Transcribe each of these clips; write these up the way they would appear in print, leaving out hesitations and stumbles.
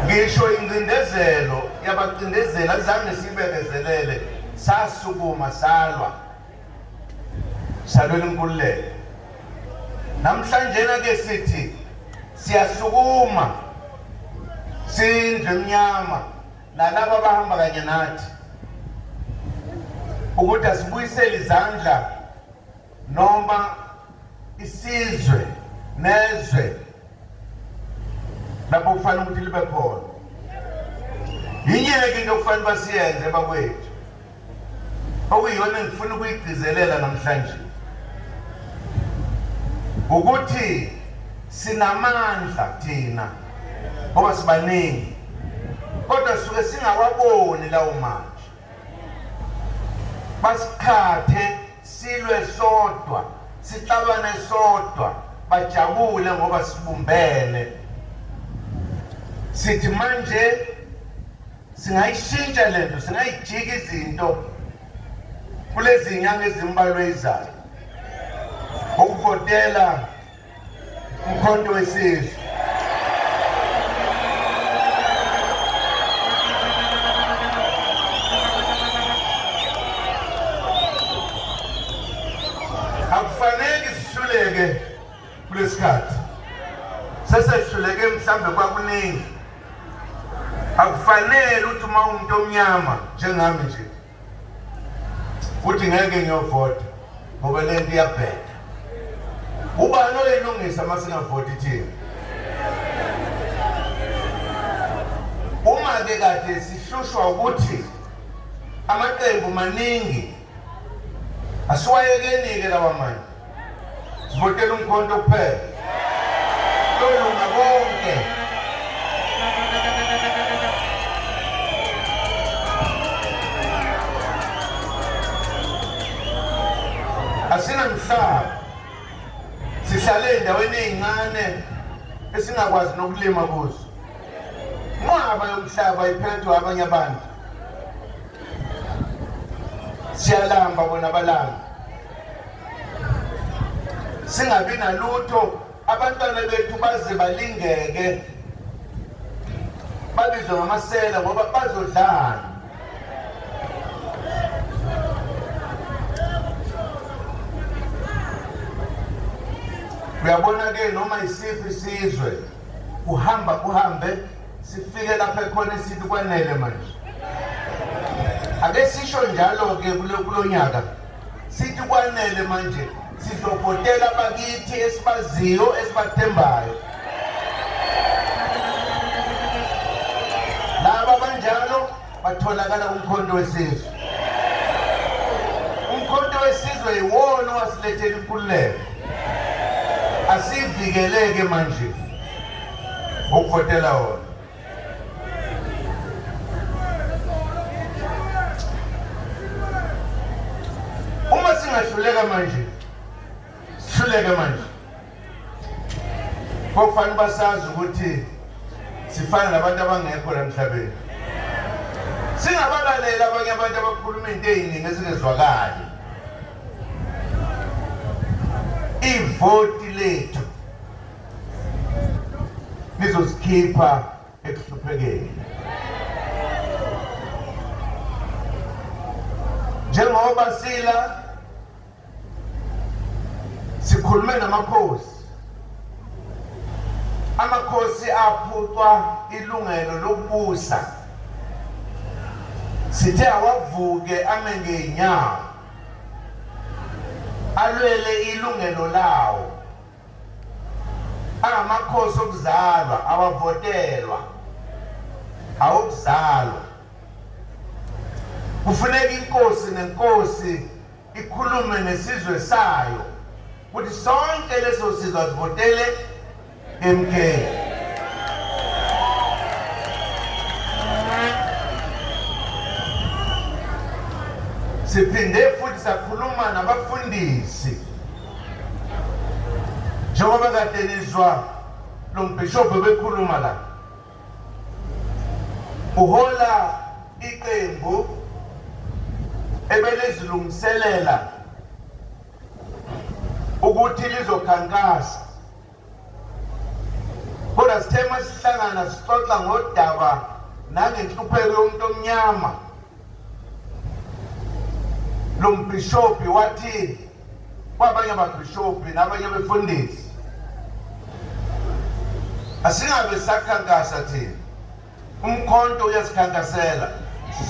Ngisho ingcindezelo yabacindezeli azange sibekezelele, sasukuma salwa, salwela inkululeko. Namhlanje ke sithi siyasukuma sindlu emnyama nalabo abahamba kanye nathi ukuthi asibuyisele izandla noma isizwe nezwe lapho kufanele ukuthi libe khona. Yinyeke into okufanele basiyenze bakwethu, okuyiyona engifuna ukuyigcizelela namhlanje, ukuthi sinamandla thina ngoba sibaningi, kodwa suke singawaboni lawo mandla. Basiqhathe silwe sodwa, sixabane sodwa, bajabule ngoba sibumbene. Sithi manje singayishintsha lento, singayijika izinto kulezi nyanga ezimbalwa ezizayo. Ukuvotela Umkhonto wesizwe. Akufanele sihluleke kulesikhathi. Sesehluleke mhlambe kwakuningi. Akufanele ukuthi uma umuntu omnyama njengami nje uthi ngeke ngiyovota ngoba le nto iyabheda. Ubani oyilungisa uma singavoti thina? Uma-ke kade sihlushwa ukuthi amaqembu maningi, asiwayekeni-ke lawa manje, sivotele uMkhonto kuphela, kuyolunga konke. Asinamhlaba, sihlale ey'ndaweni ey'ncane esingakwazi nokulima kuzo. Inqwaba yomhlaba iphethwe abanye abantu. Siyalamba bona balamba, singabi nalutho. Abantwana bethu baze balingeke babizwe ngamasela ngoba bazodlana. Uyabona ke, noma isiphi isizwe kuhamba kuhambe sifike lapha ekhona esithi kwanele manje. Ake sisho njalo ke kulonyaka sithi kwanele manje, sizovotela bakithi esibaziyo esibathembayo. Laba banjalo batholakala kuMkhonto weSizwe. UMkhonto weSizwe yiwona owasilethela inkululeko. Asivikeleke manje ngokuvotela wona. Uma singahluleka manje, sihluleke manje, kokufanele basazi ukuthi sifana nabantu abangekho la emhlabeni. Singabalaleli abanye abantu abakhuluma into eziningi ezingezwakali. Ivoti lethu lizosikhipha ekuhluphekeni. Njengoba sila sikhulume namakhosi, amakhosi aphucwa ilungelo lokubusa, sithe awavuke ame ngey'nyawo alwele ilungelo lawo. Angamakhosi okuzalwa, awavotelwa, awokuzalwa. Kufuneka inkosi nenkosi ikhulume nesizwe sayo ukuthi sonke leso sizwe asivotele MK. Siphinde futhi sakhuluma nabafundisi njengoba kade nizwa lo mbhishobhi bekhuluma la, uhola iqembu ebelizilungiselela ukuthi lizokhankasa. Kodwa sithe uma sihlangana sixoxa ngodaba nangenhlupheko yomuntu omnyama, lo mbhishobhi wathi kwabanye ababhishobhi nabanye abefundisi, asingabe sakhankasa thina, umkhonto uyasikhankasela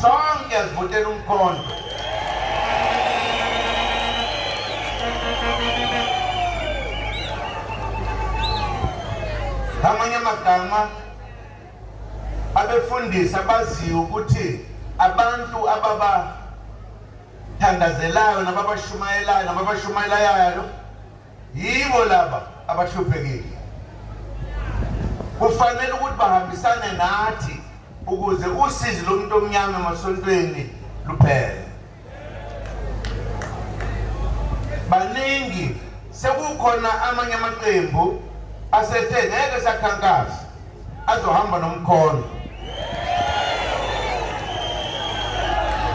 sonke, asivotela umkhonto. Ngamanye amagama, abefundisi abaziyo ukuthi abantu ababathandazelayo nababashumayelayo nababashumayelayo yibo laba abahluphekile. Kufanele ukuthi bahambisane nathi ukuze usizi lomuntu omnyama emasontweni luphele. Baningi, sekukhona amanye amaqembu asethe ngeke sakhankasa, azohamba nomkhono.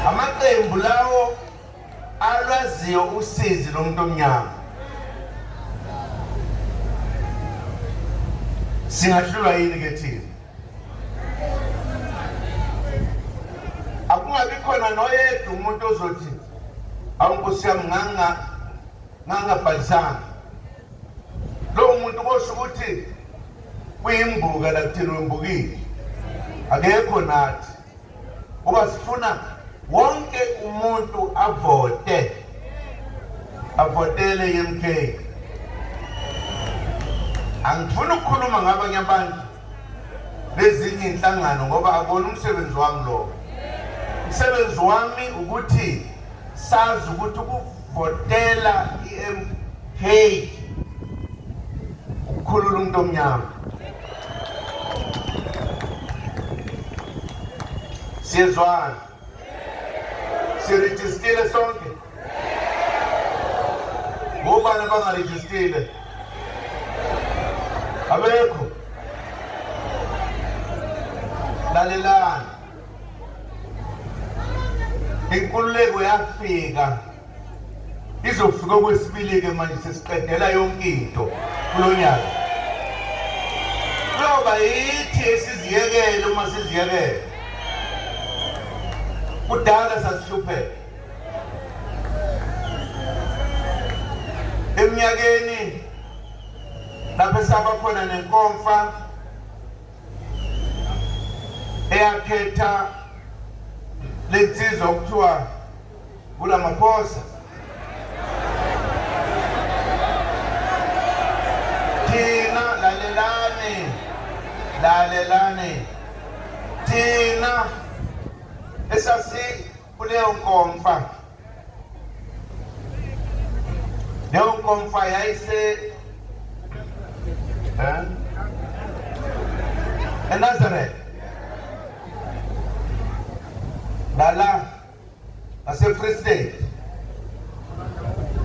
Amaqembu lawo alwaziyo usizi lomuntu omnyama. Singahlulwa yini ke thina? Akungabi khona noyedwa umuntu ozothi awu nkosi yami ngangabhalisanga. Lowo muntu kosho ukuthi uyimbuka la kuthina, wembukile, akekho nathi. Ngoba sifuna wonke umuntu avote, avotele i-MK. Angifuni ukukhuluma ngabanye abantu bezinye inhlangano ngoba akona umsebenzi wami lo. Umsebenzi wami ukuthi sazi ukuthi ukuvotela i-MK ukukhulula umuntu omnyama. Siyezwana? Sirejistile sonke? Ngobani abangarejistile? Abekho. Lalelani. Inkululeko yafika, izofika okwesibili-ke manje, sesiqedela yonke into kulo nyaka. Kuyoba yithi esiziyekele uma siziyekele. Kudala sasihlupheka. Eminyakeni lapho esaba khona nenkomfa eyakhetha lensizwa okuthiwa uRamaphosa, thina, lalelani, lalelani, thina esasi kuleyo nkomfa, leyo nkomfa yayise eNazareth lala ngase-Free State,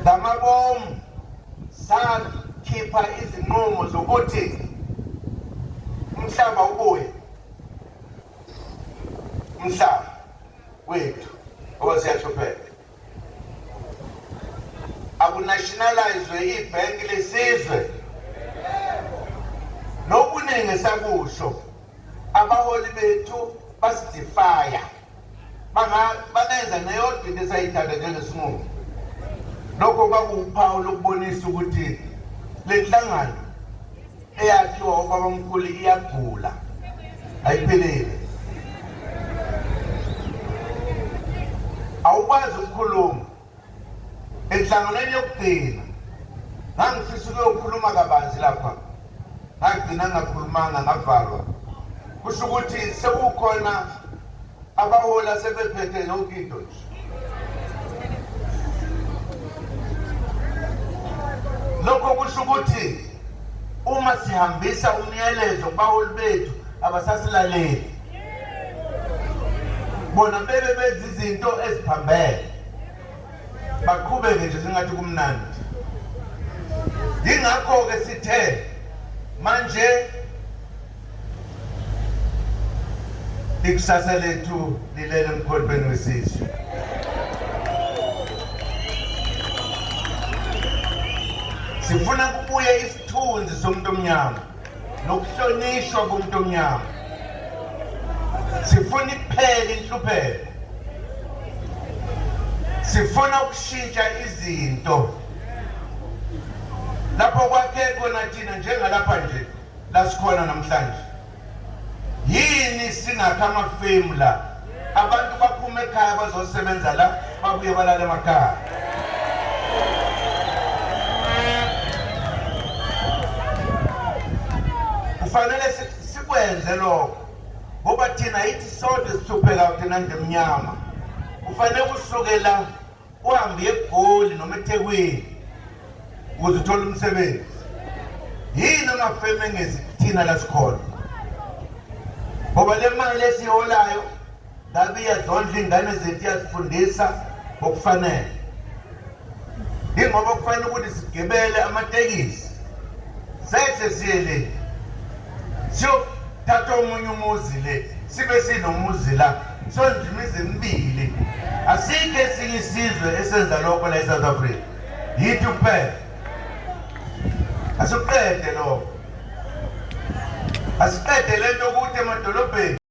ngamabomu sakhipha izinqumo zokuthi umhlaba ubuye, umhlaba wethu ngoba siyahlupheka, akunationalizwe ibhenki lesizwe nokuningi esakusho. Abaholi bethu basidefaya, bangenza neyodwa into esayithatha njengesinqumo. Lokho kwakuwuphawu lokubonisa ukuthi le nhlangano eyakhiwa obabamkhulu iyagula, ayiphelele. Awukwazi ukukhuluma enhlanganweni yokugcina. Ngangifisa ukuyokhuluma kabanzi lapha, ngagcina ngakhulumanga, ngavalwa. Kusho ukuthi sekukhona abaholi asebephethe yonke into nje. Lokho kusho ukuthi uma sihambisa umyalezo kubaholi bethu, abasasilaleli. Bona bebe benza izinto eziphambene, baqhubeke nje sengathi kumnandi. Yingakho-ke sithe manje ikusasa lethu lilele emkhontweni wesizwe. Sifuna kubuye isithunzi somuntu omnyama. Nokuhlonishwa kumuntu omnyama. Sifuna iphele inhlupheko. Sifuna ukushintsha izinto. Lapho kwakhe khona thina njengalapha nje la sikhona namhlanje. Yini singakha amafemu la? Abantu baphuma ekhaya bazosebenza la, babuye balale emakhaya. Kufanele sikwenze lokho ngoba thina yithi sodwa esihluphekayo thina ndlu emnyama. Kufanele kusuke la uhambe uye eGoli noma eThekwini ukuze uthole umsebenzi. Yini amafemu engezi thina la sikhona? Ngoba le mali esiyiholayo ngabe iyazondla iy'ngane zethu, iyazifundisa ngokufanele. Yingoba kufanele ukuthi sigibele amatekisi sehle siye le siyothatha omunye umuzi le sibe sinomuzi la sondla imizi emibili. Asikho esinye isizwe esenza lokho la e-South Africa, yithi kuphela. Asiqede lokho, asiqede lento ukuthi emadolobheni.